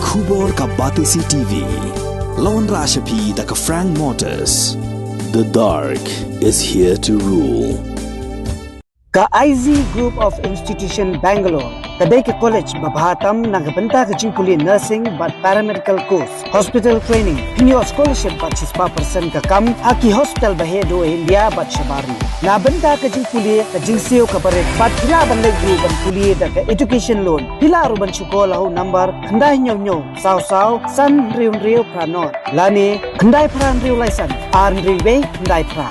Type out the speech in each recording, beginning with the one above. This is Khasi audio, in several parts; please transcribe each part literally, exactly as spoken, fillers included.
Khubor ka Batesi T V. La wanrah sha phi da ka Frank Motors. The dark is here to rule. Ka I Z Group of Institution Bangalore ka dei ka college ba bha tam na ka bynta ka jingpule nursing bad paramedical course, hospital training, pynïoh scholarship bad shispah percent ka kam ha ki hospital ba heh duh ha India bad shabar ri. Na bynta ka jingpule ka jingsiew ka barit bad phi lah ban leit ruh ban pule da ka education loan. Phi lah ruh ban shu call ha u number khyndai hynñiew hynñiew saw saw san hynriew hynriew phra nod lane khyndai phra hynriew lai san ar hynriew wei khyndai phra.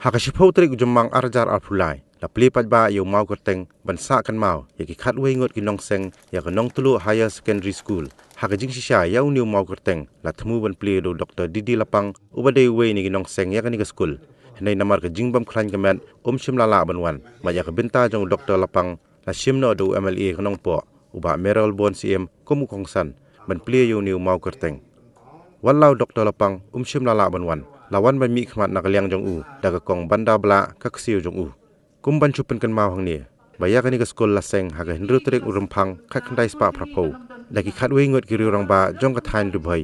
Ha ka shiphew tarik u Jymmang ar hajar arphew lai, la plie paidbah ïa u maw kyrteng ban sah kynmaw ïa ki khatwei ngut ki nongseng ïa ka Nongtluh Higher Secondary School. Ha ka jingshisha ïa une u maw kyrteng la thmu ban plie da u Doktor D D Lapang, uba dei uwei na ki nongseng ïa kane ka skul. Hynrei namar ka jingbymkhlaiñ ka met, um shym la lah ban wan. Bad ïa ka bynta jong u Doktor Lapang la shim noh da u M L A ka Nongpoh, u Bah Mayralborn Syiem, kum u kongsan ban plie ïa une u maw kyrteng. Wat la u Doktor Lapang um shym la lah ban wan, la wan ban mihkhmat na ka liang jong u da ka kong Banda Blah, ka ksiew jong u. Kum ban shu pynkynmaw hangne ba ïa kane ka skul la seng ha ka hynriew tarik u Rymphang khatkhyndai spah phraphew da ki khatwei ngut ki riew rangbah jong ka thaiñ Ri Bhoi.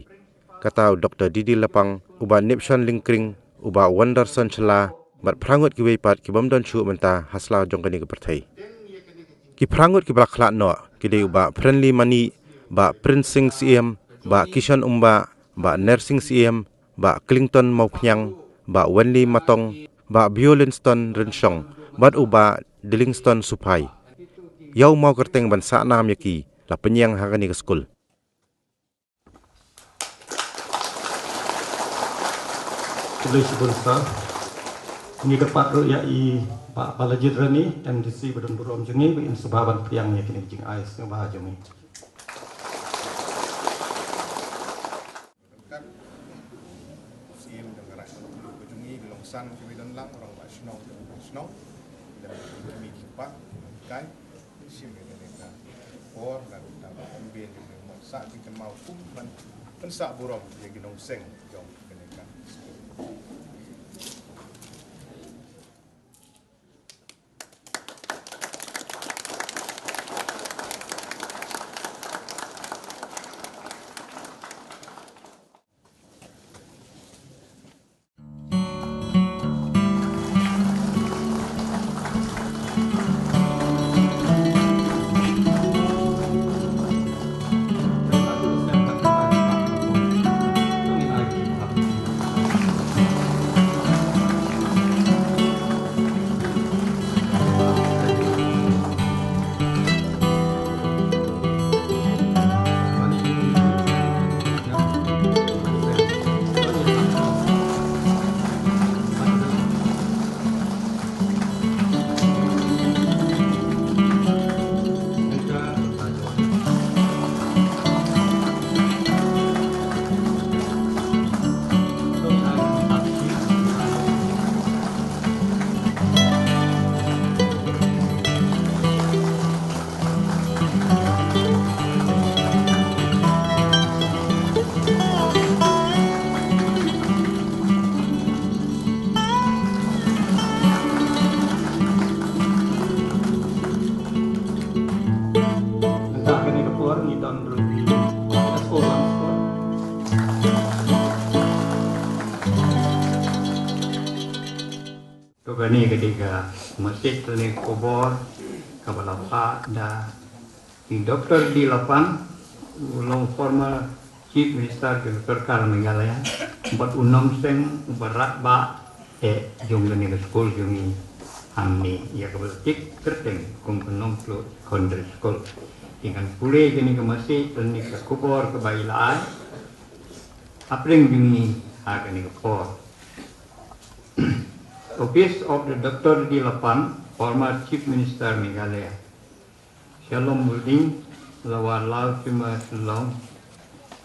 Kata u Doktor D D Lapang, u Bah Nipshon Lyngkring, u Bah Wonderson Shylla, bad phra ngut kiwei pat ki bym don shuh mynta ha sla jong kane ka pyrthei. Ki phra ngut kiba la khlad noh ki dei u Bah Friendly Manik, Bah Prince Singh Syiem, Bah Kishon Umbah, Bah Nersing Syiem, Bah Clinton Mawphniang, Bah Wenly Matong, Bah Biolinston Rynshong, bad u Bah Delingston Suphai. Ïa u maw kyrteng ban sah nam ïa ki la pynïeng ha kane ka skul. Khublei shibun sir. Ngi kyrpad ruh ïa i Bah Balajied Rani, M D C ba don burom jong ngi, ba in sngewbha ban pdiang ïa kine ki jingai sngewbha jong ngi. Syiem jong ka Raid Nongtluh ka jong ngi, ki long san kiba don lang, rangbah shnong, rangbah shnong. Dan ki kmie ki kpa, ki kai. Shim ïa kane ka por, la kata ba ym bin ïa kane ka mon sah jingkynmaw kum ban pynsah burom ïa ki nongseng jong kane ka skul. Mynta kane ka por ngi don ruh ïa ka skul, skul. To kane ka dei ka message lane ka khubor kaba la phah da i Doktor D Lapang, u long former Chief Minister ka sorkar Meghalaya, bad u nongseng uba radbah eh jong kane ka skul jong ngi. Hangne ïa kaba la tip kyrteng kum ka Nongtluh Secondary School. Te ngan pule kane ka message lane ka khubor kaba i la ai hapdeng jong ngi ha kane ka por. Office of the Doctor D Lapang, former Chief Minister Meghalaya. Shalom Building, Lower Lalsima, Shillong.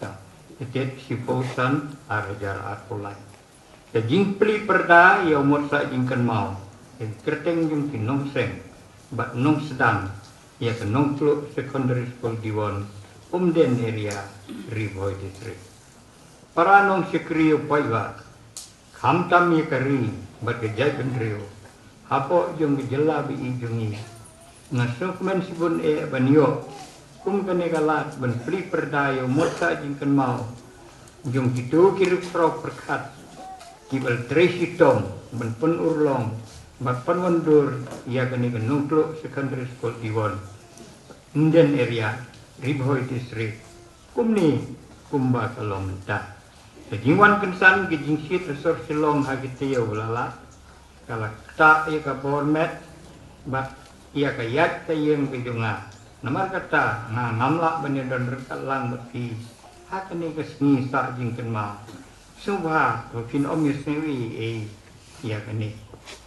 Ka dated shiphew san, ar hajar arphew lai. Ka jingplie pyrda ïa u mot sah jingkynmaw, ïa ki kyrteng jong ki nongseng bad nongsdang ïa ka Nongtluh Secondary School Diwon, Umden Area, Ri Bhoi District. Para nongshakri u paidbah, khamtam ïa ka ri bad ka jaitbynriew hapoh jong ka jylla ba ïeit jong ngi, nga sngewkmen shibun eh ban ïoh kum kane ka lad ban plie pyrda ïa u mot sah jingkynmaw jong kito ki riewkhraw pyrkhat kiba la trei shitom ban pynurlong bad pynwandur ïa kane ka Nongtluh Secondary School Diwon, Umden Area, Ri Bhoi District, kumne kumba ka long mynta. Ka jingwan kynsan ka jingshit ha sor Shillong ha ki taïew ba la leit, ka la ktah ïa ka bor met bad ïa ka ïaid ka ïeng ka jong nga. Namar kata nga ngam lah ban ïadon ryngkat lang bad phi ha kane ka sngi sah jingkynmaw. Sngewbha ba phin ym ïasngewthuh ei ei ïa kane.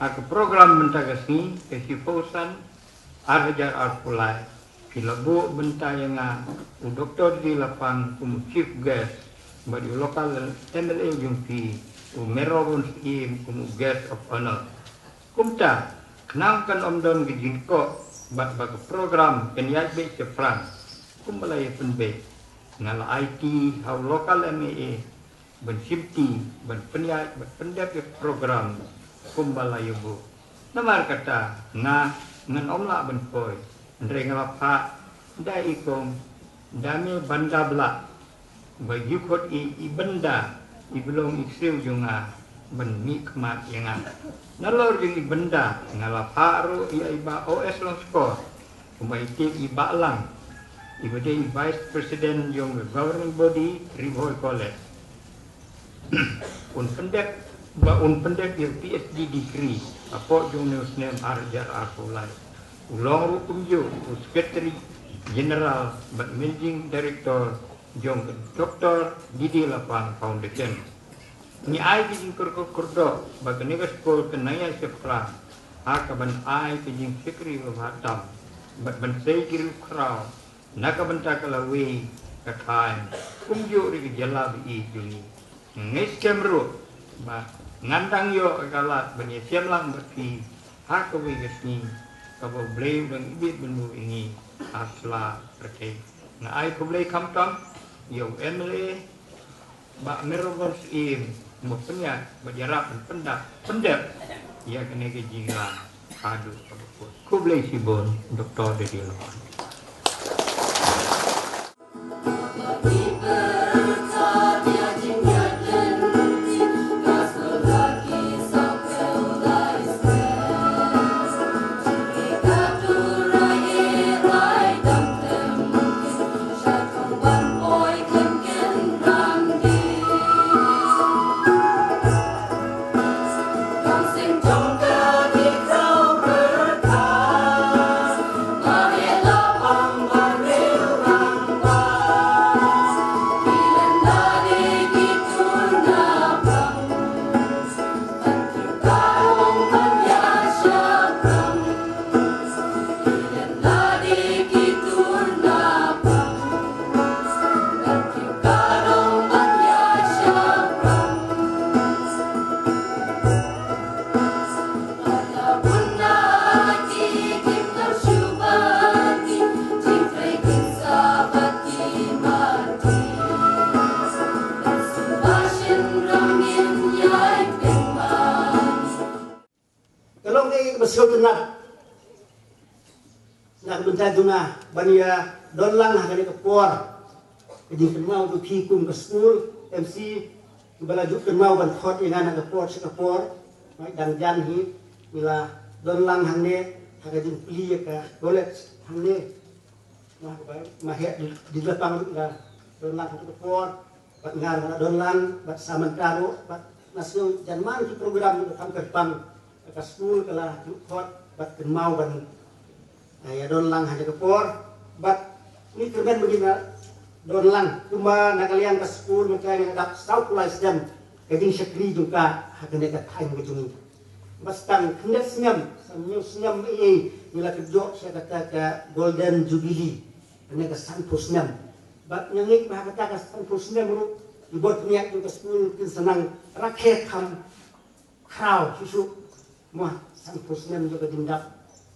Ha ka program mynta ka sngi, ka shiphew san, ar hajar arphew lai, ki la buh bynta ïa nga u Doktor D Lapang kum u Chief Guest bad u local M L A jong phi, u Merrobon Syiem, kum u Guest of Honour. Kumta, khnang kan ym don ka jingkoh bad ba ka program kan ïaid beit shaphrang, kumba la ïa pynbeit, nga la aiti ha u local M L A ban shimti, ban pynïaid, ban pyndep ïa ka program kumba la ïa buh. Namar kata nga ngan ym lah ban poi, hynrei nga la phah da i kong, da me Banda Blah, ba ju khot i, i Bynda, i ba long i ksiew jong nga, ban mih khmat ïa nga. Nalor jong i Bynda nga la phah ruh ïa i Bah O S Longskor, kumba i tip, i Bah Lang, i ba dei i Vice President jong ka Governing Body Ri Bhoi College. Un pyndep, ba un pyndep ïa u P H D degree hapoh jong une u snem ar hajar arphew lai. U long ruh kumjuh u Secretary General bad Managing Director jong ka Doktor D D Lapang Foundation. Ngi ai ka jingkyrkhu kyrdoh ba kane ka skul kan nang ïaid shaphrang ha kaban ai ka jingshakri kaba bha tam bad ban sei ki riewkhraw na ka bynta ka lawei ka thaiñ, kumjuh ruh ka jylla ba ïeit jong ngi. Nga ngeit skhem ruh ba ngan dang ïoh ka lad ban ïashem lang bad phi ha kawei ka sngi kaba U Blei u dang ibit ban buh ïa ngi ha sla pyrthei. Nga ai khublei khamtam ïa u M L A Bah Merrobon Syiem, ba pynïaid bad ïarap ban pyndep, pyndep ïa kane ka jingïalang haduh kaba kut. Khublei shibun, Doktor Didi Lohan. Ka long kaei kaba sngewtynnat na ka bynta jong nga ban ïa don lang ha kane ka por ka jingkynmaw jong phi kum ka skul, M C, kiba la ju kynmaw ban khot ïa nga na ka por sha ka por. Dang jan hi ngi la don lang hangne ha ka jingplie ïa ka college hangne. Nga kaba ma heh di, di la pang la don lang ha ka por. Bad nga ruh nga la don lang, bad sa mynta ruh, bad nga sngew jan man ki program ruh kham kyrpang. Ka skul ka la ju khot bad kynmaw ban, eh, ïa don lang ha ka por, bad ngi kyrmen ba ngin ïa don lang kumba na ka liang ka skul mynta ngi la dap saw phew lai snem ka jingshakri jong ka ha kane ka thaiñ ka jong ngi. Bad tang khyndiat snem, sa hynñiew snem ei ei ngi la kynjoh sha kata ka Golden Jubilee, kane ka san phew snem. Bad nga ngeit ba ha kata ka san phew snem ruh ki bor pynïaid jong ka skul kin sa nang rakhe kham khraw shuh shuh. Mo, san phew snem jong ka jingdap.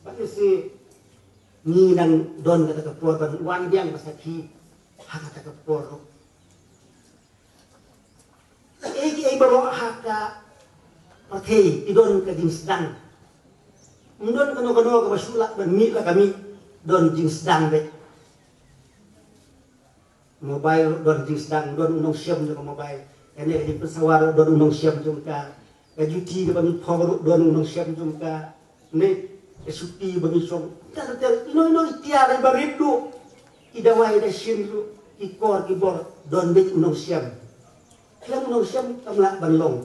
Bad ngi sa ngi nang don kata ka por ban wan biang ba sakhi ha kata ka por ruh. Ei ki ei baroh ha ka pyrthei ki don ka jingsdang. Ym don kano kano kaba shu lah ban mih la ka mih, don jingsdang beit. Mobile don jingsdang, don u nongshim jong ka mobile. Kane ka jingpynsawa ruh don u nongshim jong ka. Ka juti kaba ngi phong ruh don u nongshim jong ka. Ne ka shuti ba ngi shong. Ter ter ino ino i tiar iba rit ruh, i dawai dashin ruh, i kor ki bor, don beit u nongshim. Khlem u nongshim kam lah ban long.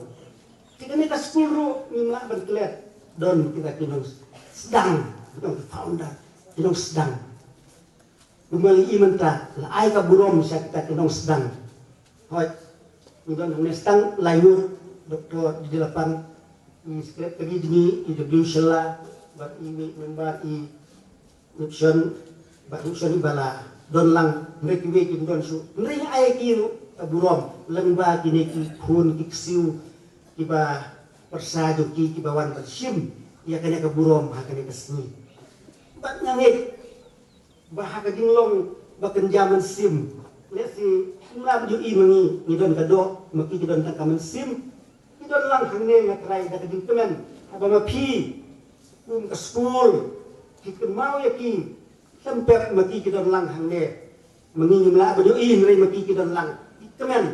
Te kane ka skul ruh ngim lah ban klet, don kita ki nongsdang, ki nong founder, ki nongsdang. Kumba ngi i mynta, la ai ka burom sha kita ki nongsdang. Hooid, ngi don hangne tang lai ngut, Doktor Didi Lapang, i secretary jong ngi, i W Shylla, bad i member i Rupshon, bad Rupshon iba la don lang, hynrei kiwei kim don shuh. Hynrei ai ki ruh ka burom lyngba kine ki khun ki ksiew kiba pyrsa jong ki kiba wan ban shim ïa kane ka burom ha kane ka sngi. Bad nga ngeit ba ha ka jinglong ba kynja mynsiem, lehse ym lah ban ïohi ma ngi, ngi don ka doh, ma ki ki don tang ka mynsiem. Ki don lang hangne, nga trai da ka jingkmen haba ma phi kum ka skul ki kynmaw ïa ki. Khlem pep ma ki ki don lang hangne, ma ngi ngim lah ban ïohi, hynrei ma ki ki don lang. Ki kmen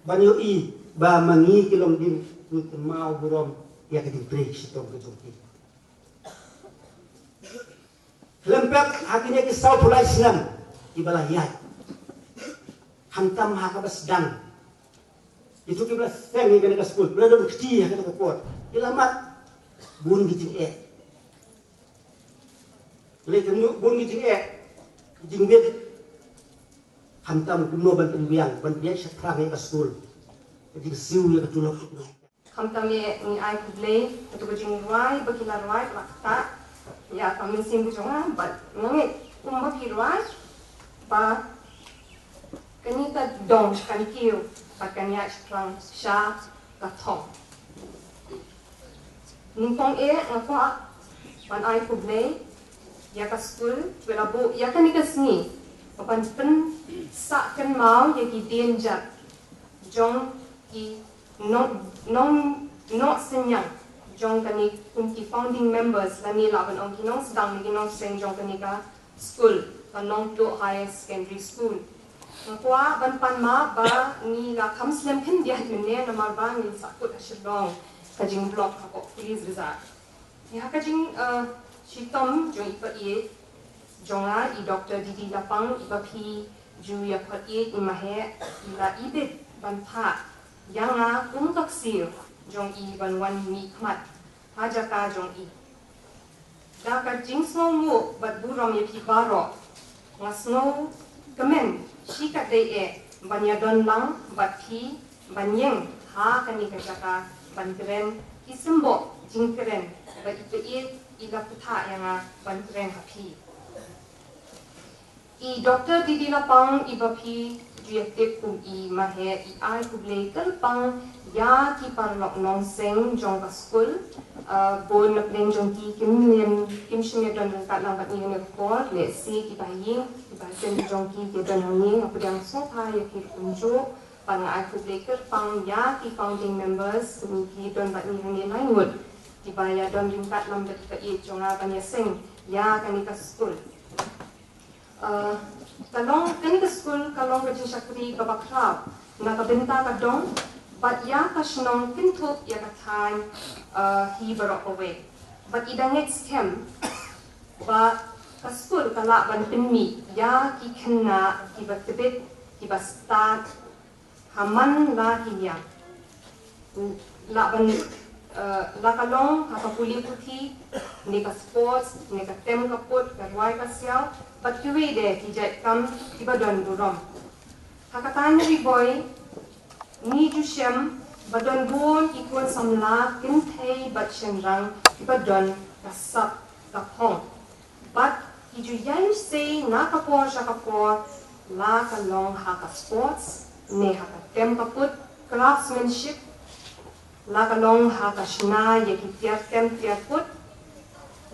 ban ïohi ba ma ngi ki longdien ngi kynmaw burom ïa ka jingtrei shitom ka jong ki. Khlem pep ha kine ki saw phew lai snem kiba la ïaid, khamtam ha kaba sdang, kito kiba la seng ïa kane ka skul, kiba la don kti ha kane ka por, ki la mad bun ki jingeh. Lei kumno bun ki jingeh, ki jingbit, khamtam kumno ban pynbiang, ban pynbiang shaphrang ïa ka skul, ka jingsiew ïa ka tulop. Khamtam eh ngi ai khublei, kato ka jingrwai ba ki la rwai ka la ktah ïa ka mynsiem ka jong nga, bad nga ngeit kumba phi rwai ba kane ka dong kan kiew bad kan ïaid shaphrang sha ka thong. Nyngkong eh nga kwah ban ai khublei ïa ka skul ba la buh ïa kane ka sngi ban pynsah kynmaw ïa ki dienjat jong ki nong, nong, nongsynñiang jong kane kum ki founding members, lane lah ban ong ki nongsdang ne ki nongseng jong kane ka skul, ka Nongtluh Higher Secondary School. Nga kwah ban pan map ba ngi la kham slem khyndiat mynne namar ba ngi la sahkut ha Shillong, ka jingblock hapoh Police Bazar. Ïa ka jing, eh, shitom jong i paid jong nga i Doktor Didi Lapang iba phi ju ïa khot ïa i Maheh, i la ibit ban phah ïa nga kum ka ksiew jong i ban wan mihkhmat ha jaka jong i. Da ka jingsngewnguh bad burom ïa phi baroh, nga sngewkmen shikatdei eh ban ïadon lang bad phi ban ïeng ha kane ka jaka ban kren ki symboh jingkren ba i paid i la pynthah ïa nga ban kren ha phi. I Doktor Didi Lapang iba phi ju ïa tip kum i Maheh, i ai khublei kyrpang ïa ki paralok nongseng jong ka skul. Ah, bun na pdeng jong ki kim nym, kim shym ïa don ryngkat lang bad ngi ha kane ka por, lehse kiba ha ïing kiba ha sem jong ki ki don hangne, nga pdiang sngewbha ïa ki ruh kumjuh. Bad nga ai khublei kyrpang ïa ki founding members, ki don bad ngi hangne lai ngut kiba ïa don ryngkat lang bad i paid jong nga ban ïa seng ïa kane ka skul. Eh, ka long, kane ka skul ka long ka jingshakri kaba khraw na ka bynta ka dong bad ïa ka shnong, kynthup ïa ka thaiñ, eh, hi baroh kawei. Bad i da ngeit skhem ba ka skul ka lah ban pynmih ïa ki khynnah kiba tbit, kiba stad ha man la ki liang. Lah ban Eh, la ka long ha ka pule puthi, ne ka sports, ne ka tem ka put, ka rwai ka siaw, bad kiwei de ki jait kam kiba don burom. Ha ka Thaiñ Ri Bhoi, ngi ju shem ba don bun ki khun samla kynthei bad shynrang kiba don ka sap ka phong. Bad ki ju ïaisei na ka por sha ka por, la ka long ha ka sports, ne ha ka tem ka put, craftsmanship, la ka long ha ka shna ïa ki tiar tem tiar put,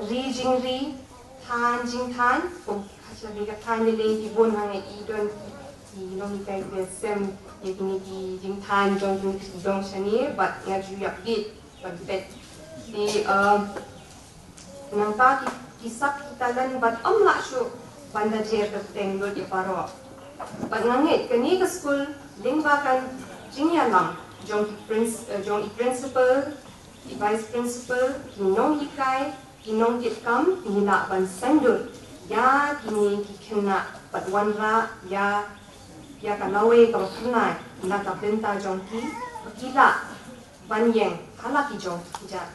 ri jingri, thaiñ jingthaiñ, kum ha sha ka thaiñ lei lei ki bun hangne i don ki, ki nonghikai ki sem ïa kine ki jingthaiñ jong ki jong shane, bad nga ju ïa peit ban peit. Te, um, nangta ki, ki sap ki talent bad ym lah shuh ban da jer da teng lut ïa baroh. Bad nga ngeit kane ka skul lyngba ka jingïalam jong ki princ-, eh, jong i principal, i vice principal, ki nonghikai, ki nongtip kam, ki lah ban sngewthuh ïa kine ki khynnah bad wanrah ïa, ïa ka lawei kaba phyrnai na ka bynta jong ki, ba ki lah ban ïeng ha la ki jong ki jait.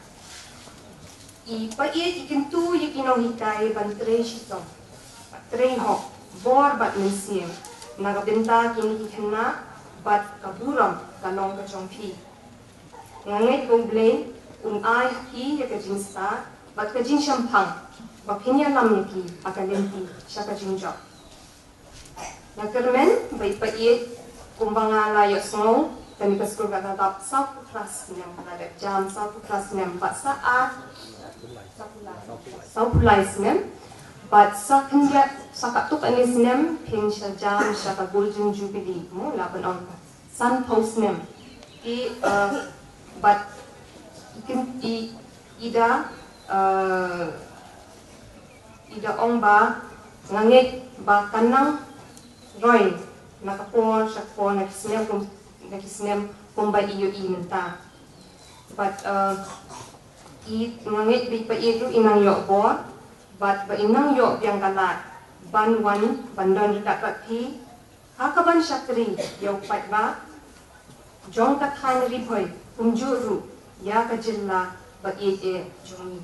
I paid i kyntu ïa ki nonghikai ban trei shitom, trei hok, bor bad mynsiem na ka bynta kine ki khynnah, bad ka burom ka long ka jong phi. Nga ngeit ba U Blei un ai ha phi ïa ka jingstad bad ka jingshemphang ba phin ïalam ïa ki ha ka lynti sha ka jingjop. Nga kyrmen ba i paid, kumba nga la ïohsngew, kane ka skul ka la dap sawphew phra snem, la dep jam sawphew phra snem, bad sa ar, sawphew lai snem, bad sa khyndiat, sa katto katne snem phin sa jam sha ka Golden Jubilee, mo, la pynong ka sanphew snem. Te, eh, bad i kyn-, i, i da, eh, i da ong ba nga ngeit ba kan nang roi na ka por sha ka por, na ki snem kum, na ki snem kumba i ïohi mynta. Bad, eh, i, nga ngeit ba i paid ruh i nang ïoh bor, bad ba i nang ïoh biang ka lad ban wan ban don ryngkat bad phi ha kaban shakri ïa u paidbah jong ka thaiñ Ri Bhoi, kumjuh ruh ïa ka jylla ba ïeit eh jong ngi.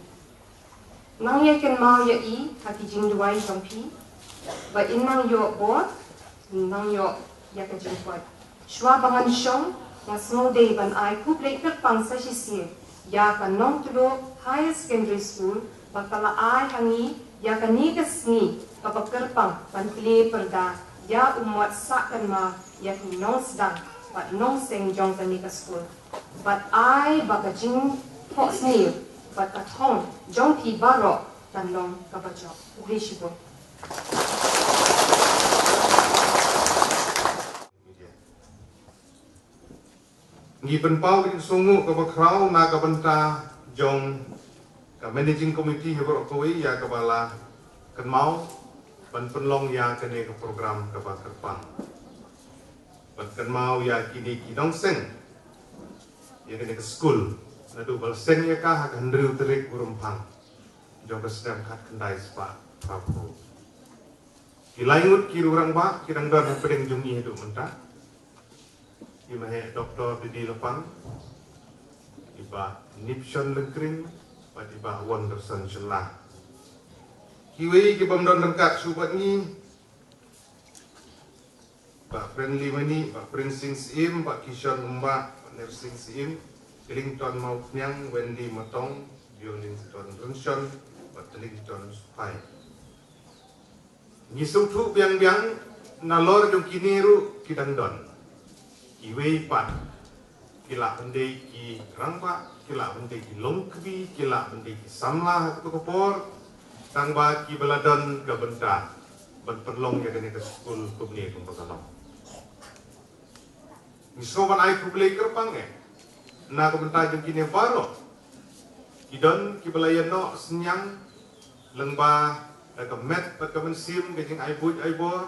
Nang ïai kynmaw ïa i ha ki jingduwai jong phi, ba in nang ïoh bor, in nang ïoh ïa ka jingkoit. Shuwa ba ngan shong, nga sngewdei ban ai khublei kyrpang sa shisien ïa ka Nongtluh Higher Secondary School ba ka la ai ha ngi ïa kane ka sngi kaba kyrpang ban plie pyrda ïa u mot sah kynmaw ïa ki nongsdang bad nongseng jong kane ka skul. Bad ai ba ka jingthohsniew bad ka thong jong phi baroh kan long kaba jop. Khublei shibun. Ngi pynpaw ka jingsngewnguh kaba khraw na ka bynta jong ka Managing Committee hi baroh kawei ïa kaba la kynmaw ban pynlong ïa kane ka program kaba kyrpang. Ban kynmaw ïa kine ki nongseng ïa kane ka skul naduh ba la seng ïa ka ha ka hynriew tarik u Rymphang jong ka snem khatkhyndai spah phra phew. Ki lai ngut ki rangbah ki dang don hapdeng jong ngi haduh mynta. I Maheh Doktor D D Lapang, i Bah Nipshon Lyngkring, bad i Bah Wonderson Shylla. Kiwei ki bym don ryngkat shuh bad ngi, Bah Friendly Mani, Bah Prince Sing Syiem, Bah Kishon Umbah, Bah Nersing Syiem, Clinton Mawphniang, Wendy Matong, Bionington Rynshon, bad Clinton Suphai. Ngi sngewthuh biang biang nalor jong kine ruh ki dang don kiwei pat, ki lah ban dei ki rangbah, ki lah ban dei ki longkmie, ki lah ban dei ki samla ha kato ka por, tang ba kiba la don ka bynta ban pynlong ïa kane ka skul kumne kumba ka long. Ngi sngewbha ban ai khublei kyrpang eh na ka bynta jong kine baroh. Ki don kiba la ïa noh synñiang lyngba da ka met bad ka mynsiem, ka jingai buit ai bor.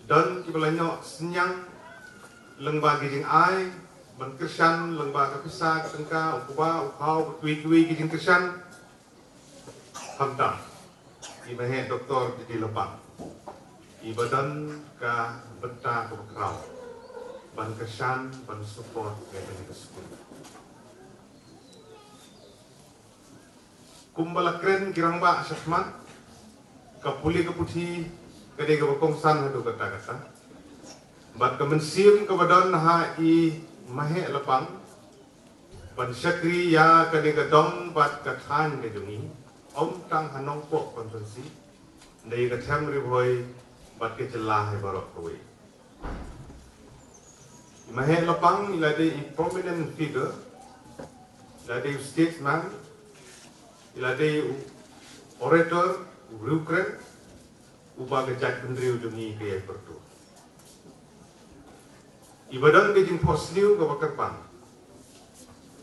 Don kiba la ïa noh synñiang lyngba ka jingai ban kyrshan, lyngba ka pisa, ka tyngka, u kba, u khaw, bad kiwei kiwei ki jingkyrshan. Khamtam i Maheh Doktor D D Lapang, iba don ka bynta kaba khraw ban kyrshan, ban support ïa kane ka skul. Kumba la kren ki rangbah shakhmat, ka pule ka puthi ka dei kaba kongsan haduh katta katta. Bad ka mynsiem kaba don ha i Maheh Lapang ban shakri ïa kane ka dong bad ka thaiñ ka jong i, ym tang ha Nongpoh constituency, hynrei ka them Ri Bhoi bad ka jylla hi baroh kawei. I Maheh Lapang i la dei i prominent figure, i la dei u statesman, i la dei u orator, u riewkren, uba ka jaitbynriew jong ngi ka ïai pyrtuh. I ba don ka jingphohsniew kaba kyrpang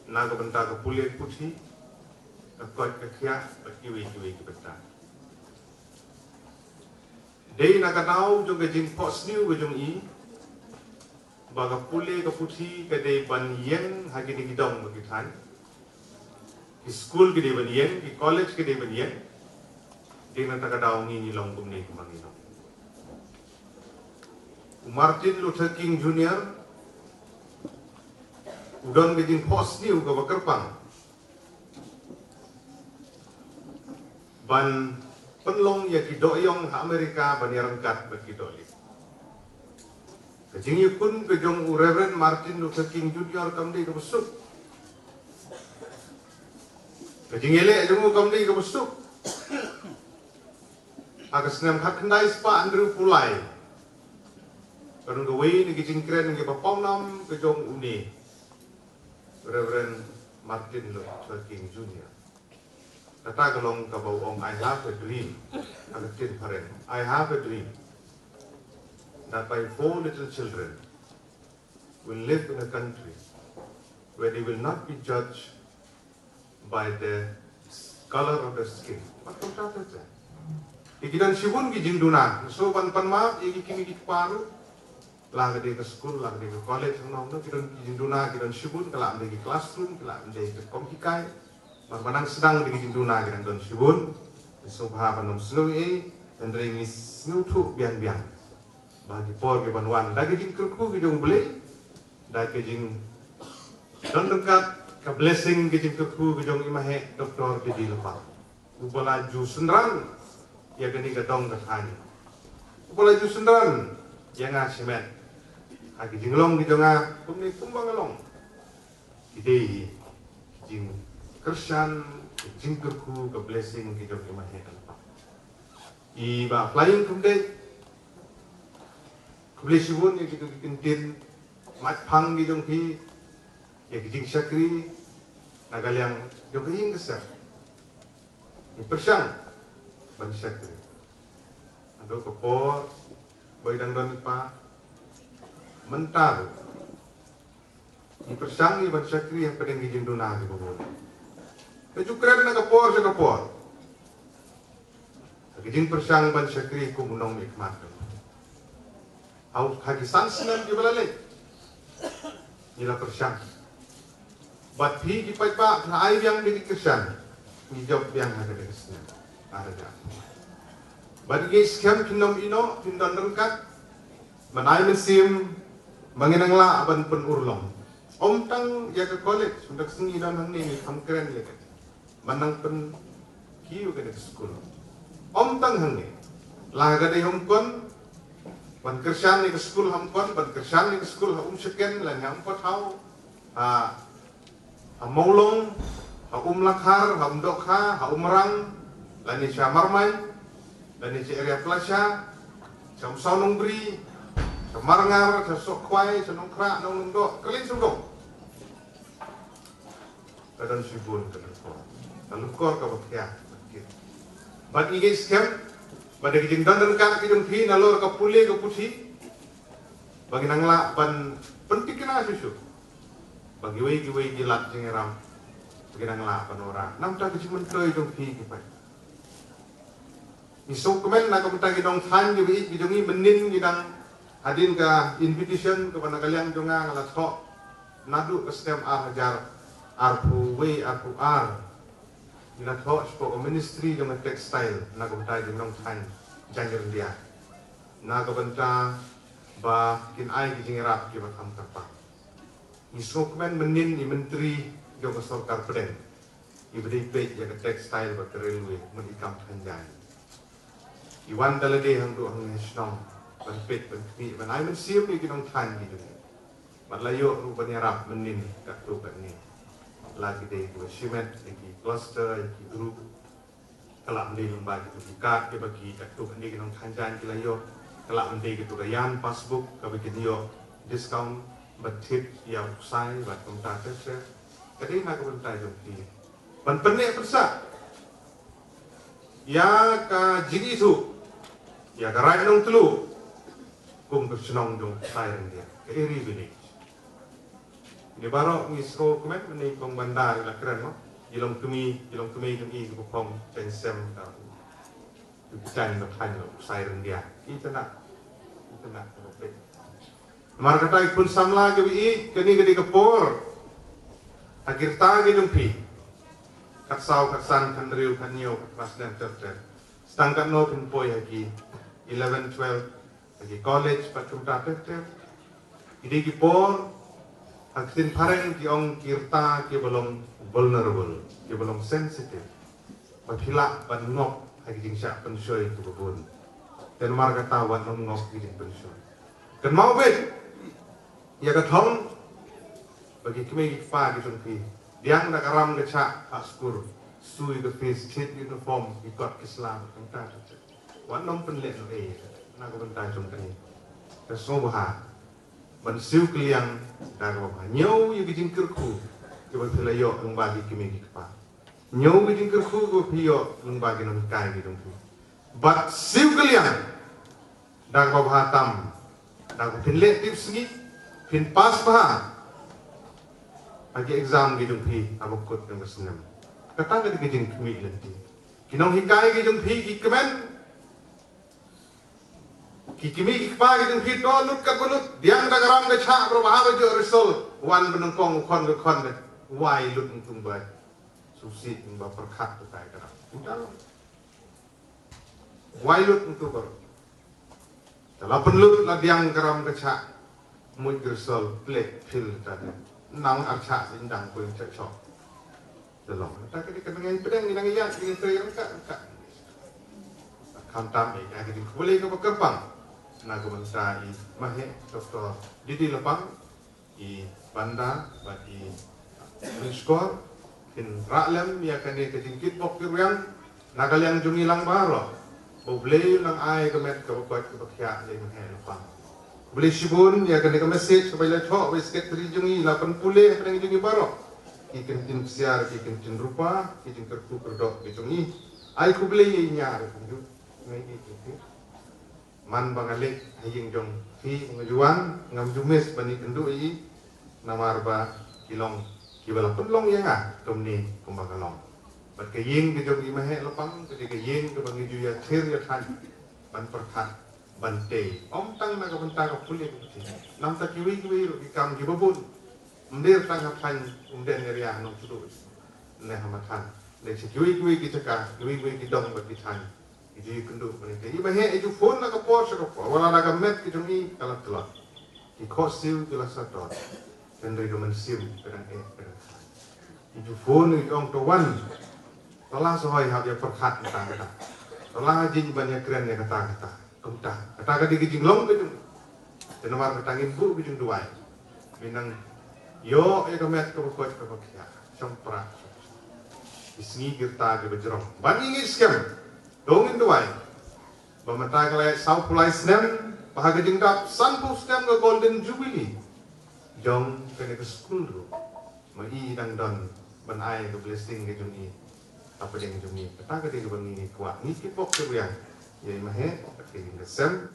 na ka bynta ka pule puthi, ka koit ka khiah bad kiwei kiwei ki bynta. Dei na ka daw jong ka jingphohsniew ka jong i ba ka pule ka puthi ka dei ban ïeng ha kine ki dong bad ki thaiñ. Ki skul ki dei ban ïeng, ki college ki dei ban ïeng. Dei na kata ka daw ngi ngi long kumne kumba ngi long. U Martin Luther King Junior u don ka jingphohsniew kaba kyrpang ban pynlong ïa ki dohïong ha Amerika ban ïa ryngkat bad ki dohlieh. Ka jingïakhun ka jong u Reverend Martin Luther King Junior kam dei kaba suk. Ka jingïaleh jong u kam dei kaba suk. Ha ka snem khatkhyndai spah hynriewphew lai, ka don kawei na ki jingkren kiba pawnam ka jong une Reverend Martin Luther King Junior. Kata ka long kaba u ong, "I have a dream." Ha ka ktien phareng, "I have a dream that my four little children will live in a country where they will not be judged by the color of the skin." Bad kumta te te. Te ki don shibun ki jingduna. So ban pan map ïa ki kmie ki kpa ruh, la ka dei ka skul, la ka dei ka college, hangno hangno, ki don ki jingduna ki don shibun, ka lah ban dei ki classroom, ka lah ban dei ka kam hikai. Bad ba nang sdang da ki jingduna ki dang don shibun. Sngewbha ban ym sngew ei, hynrei ngi sngewthuh biang biang ba ki por ki ban wan, da ki jingkyrkhu ki jong U Blei, da ki jingdon ryngkat ka blessing, ki jingkyrkhu ki jong i Maheh Doctor T D Lapang, uba la ju synran ïa kane ka dong ka thaiñ, uba la ju synran ïa nga shimet ha ki jinglong ki jong nga, kumne kumba nga long. Ki dei ki jingkyrshan, ki jingkyrkhu, ka blessing ki jong i Maheh Lapang. I Bah Flying Khymdeit, khublei shibun ïa kito ki kyntien matphang ki jong phi ïa ki jingshakri na ka liang jong ka ïing ka sem. Ngi pyrshang ban shakri. Haduh ka por ba i dang don i pa, mynta ruh ngi pyrshang ïa ban shakri hapdeng ki jingduna kiba bun. Ka ju kren na ka por sha ka por. Ka jingpyrshang ban shakri kum u nongmihkhmat. Ha u, ha ki san snem kiba la leit, ngi la pyrshang. Bad phi ki paidbah phi la ai biang da ki kyrshan, ngi jop biang ha kata ka snem. Ar hajar. Bad ngi skhem phin ym ïehnoh, phin don ryngkat ban ai mynsiem ba ngin nang lah ban pynurlong. Ym tang ïa ka college, mynta ka sngi don hangne, ngi kham kren ïa ka ban nang pynkiew kane ka skul. Ym tang hangne, la ka dei ha Umkon, ban kyrshan ïa ka skul ha Umkon, ban kyrshan ïa ka skul ha Umshaken, lane ha Umpathaw, ha, ha Mawlong, ha Umlakhar, ha Umdohkha, ha Umrang, lane sha Marmain, lane sha Area Plasha, sha Umsaw Nongbri, sha Marngar, sha Sohkhwai, sha Nongkhrah, Nonglumdoh, Kyrleng Sawdong. Ka don shibun ka lukor. Ka lukor kaba khia. Bad ngi ngeit skhem ba da ki jingdon ryngkat ki jong phi nalor ka pule ka puthi, ba ngin nang lah ban pynthikna shuh shuh ba kiwei kiwei ki lad jingïarap, ba ngin nang lah ban wanrah na ka bynta ka jingmyntoi jong phi ki paidbah. Ngi sngewkmen na ka bynta ki nongthaw ki ba ïeit ki jong ngi, mynnin ngi dang, hadien ka invitation kaba na ka liang jong nga, nga la thoh naduh ka snem ar hajar arphew wei arphew ar. Ngi la thoh shapoh ka ministry jong ka textile na ka bynta ki nongthaw jaiñryndia, na ka bynta ba kin ai ki jingïarap kiba kham kyrpang. Ngi sngewkmen mynnin i myntri jong ka sorkar pdeng, Ba dei peit ïa ka textile bad ka railway, mut i kam thaiñ jaiñ. I wan da lade hangduh hangne shnong ban peit, ban khmih, ban ai mynsiem ïa ki nongthaiñ ki jong i. Bad la ïoh ruh ban ïarap mynnin katto katne. La ki dei kiba shimet ïa ki cluster, ïa ki group. Ka lah ban dei lyngba kito ki card kiba ki katto katne ki nongthaiñ jaiñ ki la ïoh. Ka lah ban dei kito ka ïan passbook kaba kin ïoh discount bad tip ïa u ksai bad kumta ter ter. Ka dei na ka bynta jong phi ban pynneh pynsah ïa ka jingithuh ïa ka Raid Nongtluh kum ka shnong jong u Ksai Ryndia, ka Eri Village. Ngi baroh ngi sngewkmen mynne i kong Banda i la kren, mo. I long kmie, i long kmie jong i kiba phong, Cheng Sem da u Cheng da thaiñ u Ksai Ryndia. I tana, i tana ka peit. Namar kata i khun samla kiba ïeit, kane ka dei ka por ha ki rta ki jong phi. Khatsaw, khatsan, khathynriew, khathynñiew, khatphra snem ter ter. Tang katno phin poi ha ki eleven, twelve, ha ki college bad kumta ter ter. Ki dei ki por ha ki ktien phareng ki ong ki rta kiba long vulnerable, kiba long sensitive. Ba phi lah ban ngop ha ki jingshah pynshoi kiba bun. Te namar kata wat nym ngop ki jingpynshoi. Kynmaw beit ïa ka thong ba ki kmie ki kpa ki jong phi, diang da ka ram ka chah, ha skur, sui ka fees, thied uniform, ki kot ki sla, kumta ter ter. Wat nym pynleh noh ei na ka bynta jong kane. Ka sngewbha ban siew kylliang da kaba bha. Ñiew ïa ki jingkyrkhu kiba phi la ïoh lyngba ki kmie ki kpa. Ñiew ki jingkyrkhu kiba phi ïoh lyngba ki nonghikai ki jong phi. Bad siew kylliang da kaba bha tam, da kaba phin leh tipsngi, phin pass bha ha ki exam ki jong phi haba kut jong ka snem. Kata ka dei ka jingkhmih lynti. Ki nonghikai ki jong phi ki kmen, ki kmie ki kpa ki jong phi, to lut katba lut, diang da ka ram ka chah, baroh ba haba jot result, wan ba nyngkong u khon ka khon de, wai lut ntu ba sngewsih, ba pyrkhat tu kai ka ram. Wai lut ntu baroh. Te la pynlut la diang ka ram ka chah, mut ka result, plie, fail ta de. Nang ar chah sing dang poi chah chok. Te long ta ka dei ka nang ïa pdeng, nang ïa, nang ïa trei rangka rangka. Khamtam ïa ka dei khublei kaba kyrpang na ka bynta i Maheh Doktor Didi Lapang, i Banda bad i Prince Kor, kin rah lem ïa kane ka jingkitbok kitrwiang na ka liang jong ngi lang baroh. Ba U Blei un nang ai ka met kaba koit kaba khiah ïa i Maheh Lapang. Khublei shibun ïa kane ka message kaba i la thoh, ba i secretary jong ngi i la pynpule ha pdeng jong ngi baroh. Ki kyntien ksiar, ki kyntien rupa, ki jingkyrkhu kyrdoh ki jong ngi. Ai khublei ïa i ñiah ruh kumjuh. Ngai ngi kumjuh. Man ba nga leit ha ïing jong phi, nga ju wan, ngam ju miss ban ïakynduh ïa i, namar ba ki long kiba la pynlong ïa nga kumne kumba nga long. Bad ka ïing ka jong i Maheh Lapang ka dei ka ïing kaba ngi ju ïathir ïathaiñ ban pyrkhat ban tei, ym tang na ka bynta ka pule ka puthi. Nangta kiwei kiwei ruh ki kam kiba bun, ym dei tang ha thaiñ Umden area, ha Nongtluh ne ha Mathan, ne sha kiwei kiwei ki jaka, kiwei kiwei ki dong bad ki thaiñ. I ju ïakynduh bad i, i Maheh i ju phone na ka por sha ka por, wat la da ka met ka jong i ka la tlot. Ki khohsiew ki la sah dor. Hynrei ka mynsiem ka dang eh, ka dang khlaiñ. I ju phone i ong to wan. To la sahoi hap ïa pyrkhat kata kata. To la jied ban ïakren ïa kata kata. Kumta. Kata ka dei ka jinglong ka jong i. Te namar kata ngin buh ka jingduwai. Ba in nang ïoh ïa ka met kaba koit kaba khiah. Shong prah. Ki sngi ki rta kiba jrong. Ban ïa ngi skhem. To ngin duwai ba mynta ka la ïaid sawphew lai snem, ba ha ka jingdap sanphew snem ka Golden Jubilee jong kane ka skul ruh, ma i dang don ban ai ka blessing ka jong i hapdeng jong ngi. Kata ka dei kaba ngi kwah, ngi kitbok kitrwiang ïa i Maheh bad ka ïing ka sem.